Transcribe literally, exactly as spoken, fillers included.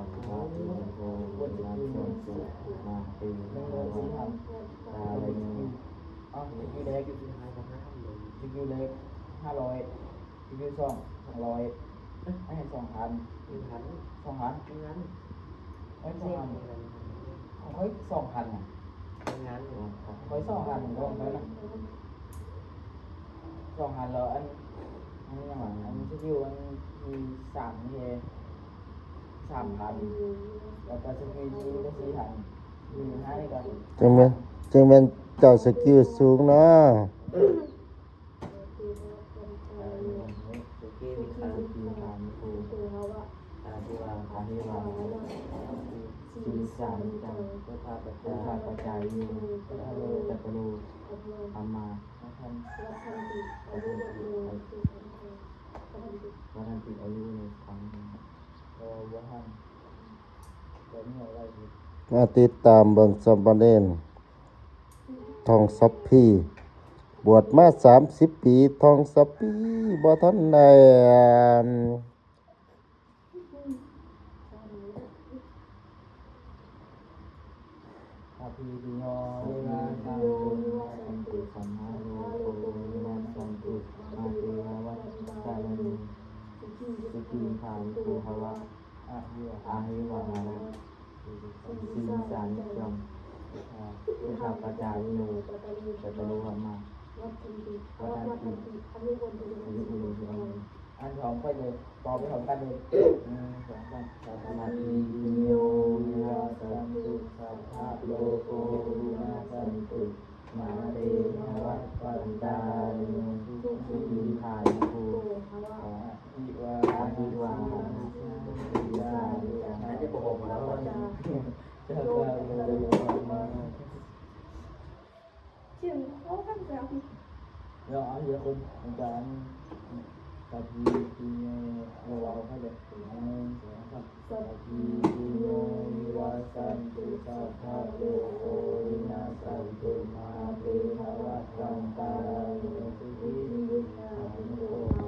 พระพุทธเจ้า มาเต มาเต มาเต มาเต เอ้า สกิลเล็ก สกิลเล็ก ห้าร้อย สกิลสอง สองร้อย เอ้ย ไม่ใช่ สองพัน หนึ่งพัน สองพัน หนึ่งพัน เอ้ย สองพัน ของเขา สองพัน อ่ะ หนึ่งพัน ของเขา สองพัน ของเขานะ สองพัน แล้วอัน อันนี้ยังไง อันนี้สกิล อันมีสาม นี่เอง สามพัน แล้วก็สกิล G ก็ สี่พัน มีห้า นี่ก็ จังแม่น จังแม่นเจ้าสกิลสูงเนาะ สุขี สุขี tekkha อาทิวา อาทิวา หา sīsā niccaṃ พุทธา paccayino พุทธา cattaro dhammā vaḍḍhanti āyuvaḍḍhino sukhaṃ balaṃ. Vaḍḍhanti āyuvaḍḍhino sukhaṃ balaṃ. มาติดตามเบิ่งสามเณรทองสัพพี บวชมาสามสิบปี ทองสัพพีบ่ทันได้ Sabbītiyo vivajjantu, sabbarogo vinassatu, mā te bhavatvantarāyo, sukhī hontu sabbadā. Āyuvaḍḍhino sīsā niccaṃ, puttha paccayino, cattaro dhammā vaḍḍhanti, āyuvaḍḍhino sukhaṃ balaṃ. อันสองค่อยเลย ต่อไปพร้อมกันเลย หนึ่ง สอง สาม Sabbītiyo vivajjantu, sabbarogo vinassatu, mā te bhavatvantarāyo, sukhī hontu sabbadā. อาทิวา อาทิวา อาจจะบอกหมดแล้วว่า เดี๋ยวเอาทีละคน อาจารย์ Sabbītiyo